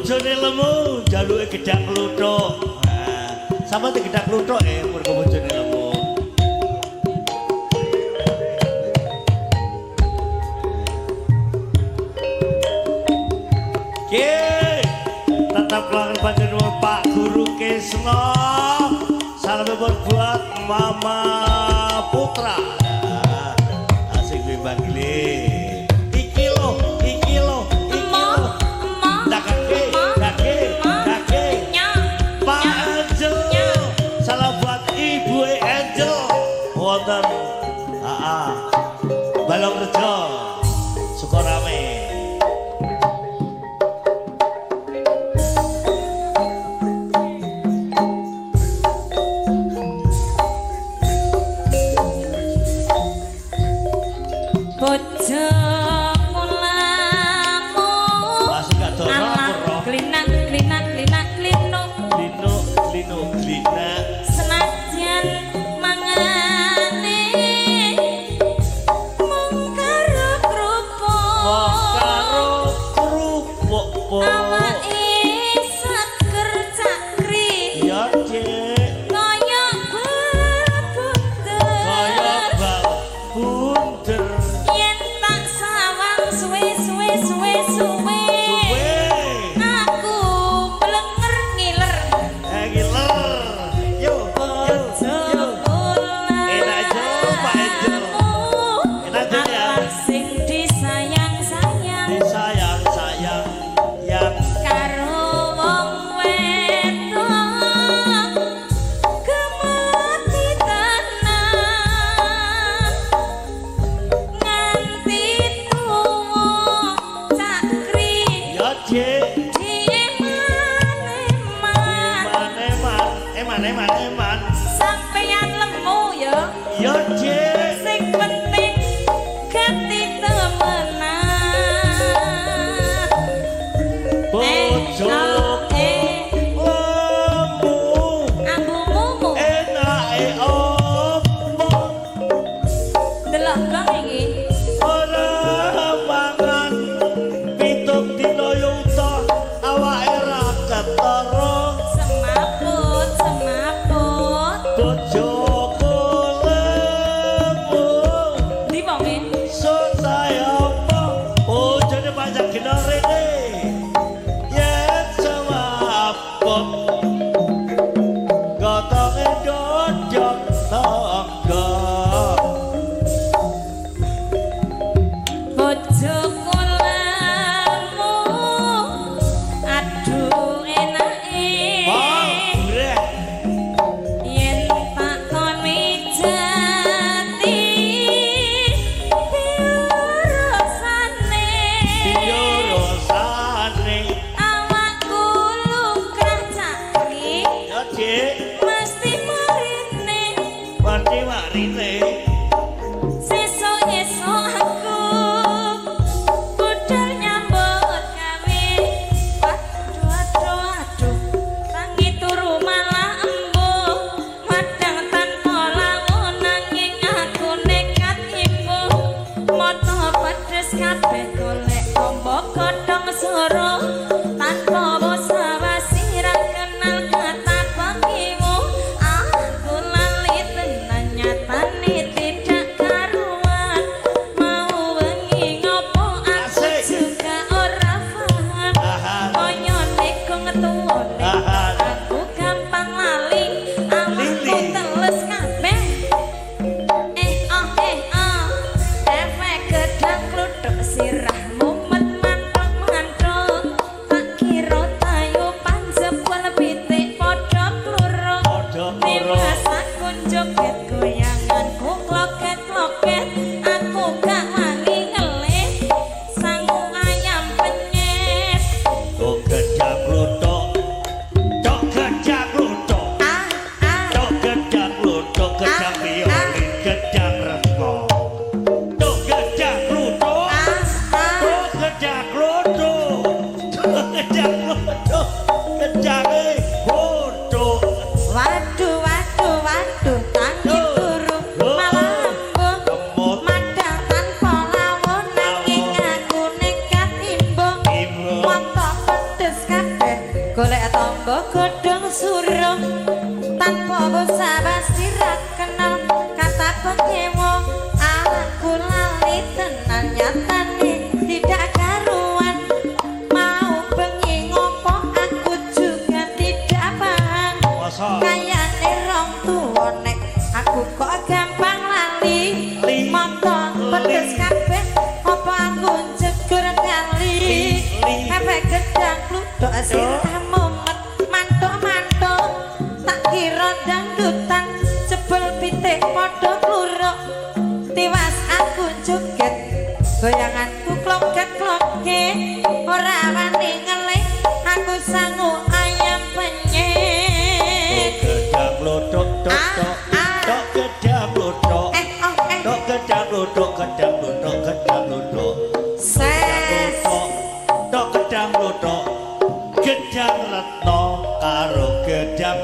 Bojone lemu jaluke gedang kluthuk. Nah, sampe gedang kluthuk mergo bojone lemu. Oke, tetap kelangan panjenengan Pak Guru Kesno. Salam buat Mama Putra. Nah, asik bimbang gile. Iki lo, iki lo, iki lo. Dake, dake, dake. Pak Angel. Salam buat Ibu Angel. Wonten AA Balong Rejo Sukorame. Bojomu lamu Masih gak dono alah aku roh. klinak klinak klinak klinuk Lino, lino, lina. Senajan mangane mung karo kerupuk. Wong karo kerupuk po. Awake seger cakri Ya, Cik. kaya bal Kaya bunder. Bal bunder. Yen tak sawang suwe suwe suwe suwe Suwe. Aku mlenger ngiler. Eh, ngiler. Yo, yo, yo. Enak aja, Pak Angel. Enak aja ya. Sing disayang-sayang Disayang, sayang, yang karo wong wedok kemati tenan nganti tuwa cakri Ya, Cik. dieman-eman. Eman, eman, eman, eman, eman. Sampeyan lemu ya. Ya, Cik. Sing penting gati temenan. Bojoku lemu. Ambumu Enake opo? Delok gong iki. Ora mangan 7 dina yo utuh, awake ra ketara. Semaput semaput. Bojoku lemu. Ndi wonge? Susah apa bojone panjang gena rene yen semaput gotonge dodok tangga. Bojoku lemu aduh enake. Wah, gureh. Yen tak kon mijati piurusane. Piye rasane? Awakku lukrah cakri Ya, Cik. mesti marine. Mesti marine. Sesuk esuk aku budal nyambut gawe. Waduh aduh aduh tangi turu malah embuh madang tanpa lawuh nanging aku nekat imbuh moto pedes kabeh golek tombo godhong soro tanpa basa-basi ra kenal kata pengiwu aku lali tenan nyatane tidak karuan mau wengi ngopo aku Asik. Juga ora paham. Aha. Konyone kok ngetuwone Aha. aku gampang lali awakku Lili. Teles kabeh eh oh eh oh efek gedang kluthuk sirah mumet mantuk mantuk tak kira tayu panjebol pitik padha kluruk. Padha kluruk. Nimas aku joget goyanganku kloket-kloket aku gak wani ngelih sangu ayam penyet. Tok gedang kluthuk. Tok gedang kluthuk. Ah ah. Tok gedang kluthuk, gedang violin, gedang retno. Tok gedang kluthuk. Ah ah. Tok gedang kluthuk. Tok gedang kluthuk. Gedange bodoh. Waduh waduh waduh tangi Duh. turu Duh. malah embuh Kemot. madang tanpa lawuh nanging aku nekat imbuh. Imbuh. Moto pedes kabeh. Bocah pasti ra kenal kata penyewa. Aku lali tenan, nyatane tidak karuan. Mau bengi ngopo aku juga tidak paham. Masa? Kayane rong tuwa nek aku kok gampang lali. Li. Moto pedes Li. kabeh apa aku jegur kali. Li. Efek gedang kludok sirah mumet mantuk-mantuk. Tak kira dangdutan, jebul pitik padha kluruk. Tiwas aku joget, goyanganku kloget-kloget. Ora wani ngelih aku sangu ayam penyet. Gedang glodok dok dok. Ah, ah. Dok gedang glodok. Eh oh eh. Dok gedang glodok, gedang glodok, gedang glodok. Ses. Dok dok gedang glodok. Gedang retno karo gedang.